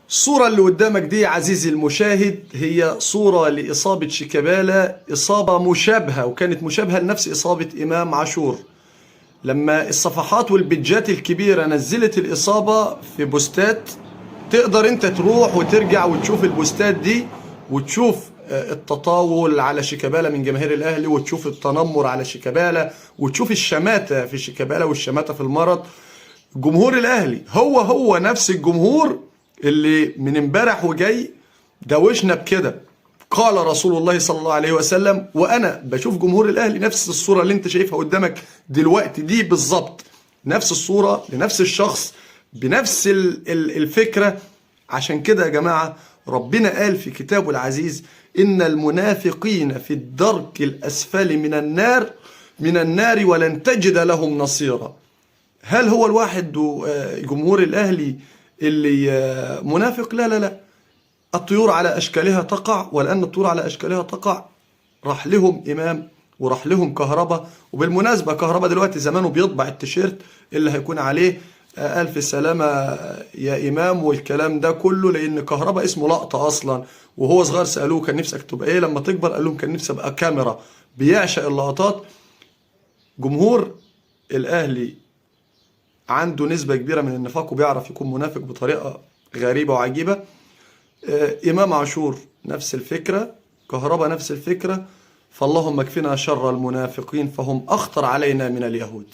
الصورة اللي قدامك دي عزيزي المشاهد هي صورة لإصابة شيكابالا، إصابة مشابهة، وكانت مشابهة لنفس إصابة إمام عاشور. لما الصفحات والبيدجات الكبيرة نزلت الإصابة في بوستات، تقدر انت تروح وترجع وتشوف البوستات دي وتشوف التطاول على شيكابالا من جماهير الأهلي، وتشوف التنمر على شيكابالا، وتشوف الشماتة في شيكابالا والشماتة في المرض. جمهور الأهلي هو هو نفس الجمهور اللي من امبارح وجاي دوشنا بكده. قال رسول الله صلى الله عليه وسلم، وانا بشوف جمهور الاهلي نفس الصورة اللي انت شايفها قدامك دلوقتي دي بالظبط، نفس الصورة لنفس الشخص بنفس الفكرة. عشان كده يا جماعة ربنا قال في كتابه العزيز: ان المنافقين في الدرك الاسفل من النار ولن تجد لهم نصيرا. هل هو الواحد جمهور الاهلي اللي منافق؟ لا لا لا، الطيور على أشكالها تقع، ولأن الطيور على أشكالها تقع راح لهم إمام وراح لهم كهربا. وبالمناسبة كهربا دلوقتي زمانه بيطبع التيشيرت اللي هيكون عليه ألف سلامة يا إمام والكلام ده كله، لأن كهربا اسمه لقطة أصلا. وهو صغير سألوه كان نفسك تبقى إيه لما تكبر؟ قال لهم كان نفسي أبقى كاميرا. بيعشق اللقطات. جمهور الأهلي عنده نسبة كبيرة من النفاق، وبيعرف يكون منافق بطريقة غريبة وعجيبة. إمام عاشور نفس الفكرة، كهربا نفس الفكرة. فاللهم اكفنا شر المنافقين فهم أخطر علينا من اليهود.